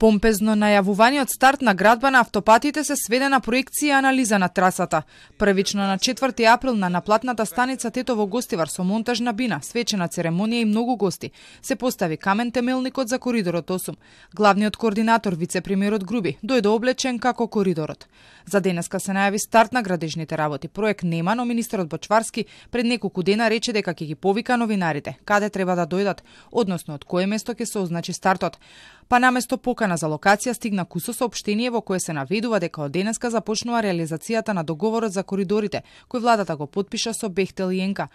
Помпезно најавуваниот старт на градба на автопатите се сведе на проекција и анализа на трасата. Првично на 4 април на наплатната станица Тетово Гостивар со монтажна бина, свечена церемонија и многу гости се постави камен темелникот за коридорот 8. Главниот координатор, вице-премиерот Груби, дојде облечен како коридорот. За денеска се најави старт на градежните работи. Проект нема, но министерот Бочварски пред неколку дена рече дека ќе ги повика новинарите каде треба да дојдат, односно од кое место ќе се означи стартот. Па наместо покана за локација стигна кусо соопштение во кое се наведува дека од денеска започнува реализацијата на договорот за коридорите, кој владата го потпиша со Бехтел и Енка.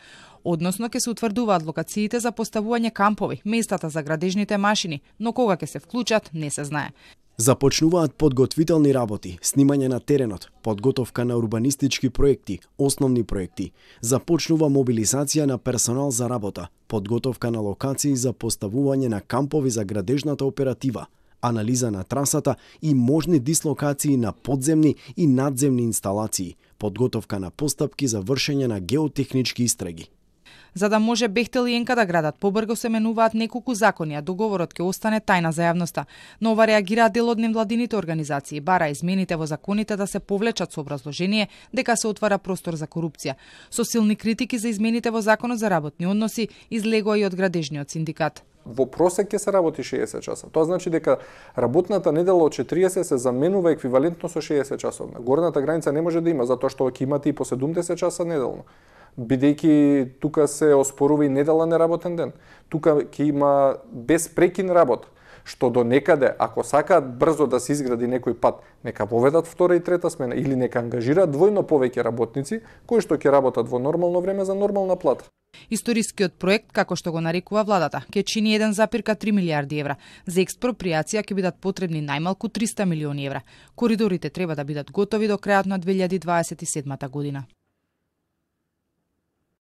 Односно ќе се утврдуваат локациите за поставување кампови, местата за градежните машини, но кога ќе се вклучат не се знае. Започнуваат подготвителни работи, снимање на теренот, подготовка на урбанистички проекти, основни проекти. Започнува мобилизација на персонал за работа, подготовка на локации за поставување на кампови за градежната оператива, анализа на трасата и можни дислокации на подземни и надземни инсталации, подготовка на постапки за вршење на геотехнички истраги. За да може Бехтел и Енка да градат побрзо се менуваат неколку закони, а договорот ќе остане тајна за јавноста. Но ова реагираат дел од невладините организации, бара измените во законите да се повлечат со образложение дека се отвара простор за корупција. Со силни критики за измените во законот за работни односи излегува и од градежниот синдикат. Во просек ќе се работи 60 часа. Тоа значи дека работната недела од 40 се заменува еквивалентно со 60 часовна. Горната граница не може да има затоа што ќе имате и по 70 часа неделно. Бидејќи тука се оспорува и неделен неработен ден. Тука ќе има безпрекин работа, што до некаде, ако сакаат брзо да се изгради некој пат, нека воведат втора и трета смена или нека ангажираат двојно повеќе работници кои што ќе работат во нормално време за нормална плата. Историскиот проект, како што го нарекува владата, ќе чини 1,3 милиарди евра. За експроприација ќе бидат потребни најмалку 300 милиони евра. Коридорите треба да бидат готови до крајот на 2027 година.